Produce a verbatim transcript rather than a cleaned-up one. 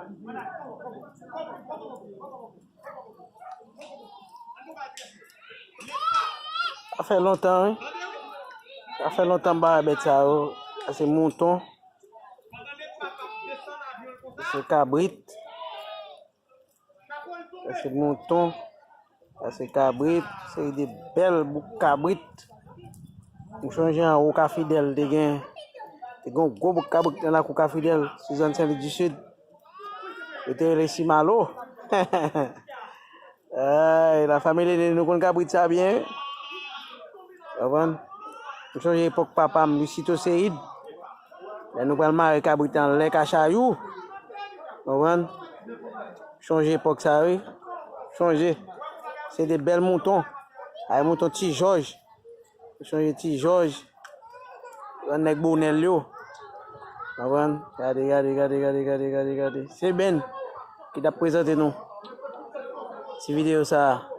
Sa fè lontan, wi. Sa fè lontan m pa wè bèt sa yo. Sa se mouton. Sa se kabrit. Sa se mouton. Sa se kabrit. Se de bèl bouk kabrit. M chonje anwo Ka Fidèl te gen. Te gen yon gwo bouk kabrit nan lakou Ka Fidèl, sou zòn Sen Lis di Sid. Yo te rele Simalo. Ay, la famille de nou konn kabrit sa byen, wi. Konprann? M chonje epòk papa m, Lusito Seyid. Lè nou pral mare kabrit anlè kachayou. Konprann? Chonje epòk sa, wi. Chonje. Se de bèl mouton. Ay, mouton Ti Jòj. Chonje Ti Jòj. Gran nèg Bonèl yo. Konprann? Gade, gade, gade, gade, gade, gade, gade. Se Ben ki t ap prezante nou ti videyo sa a.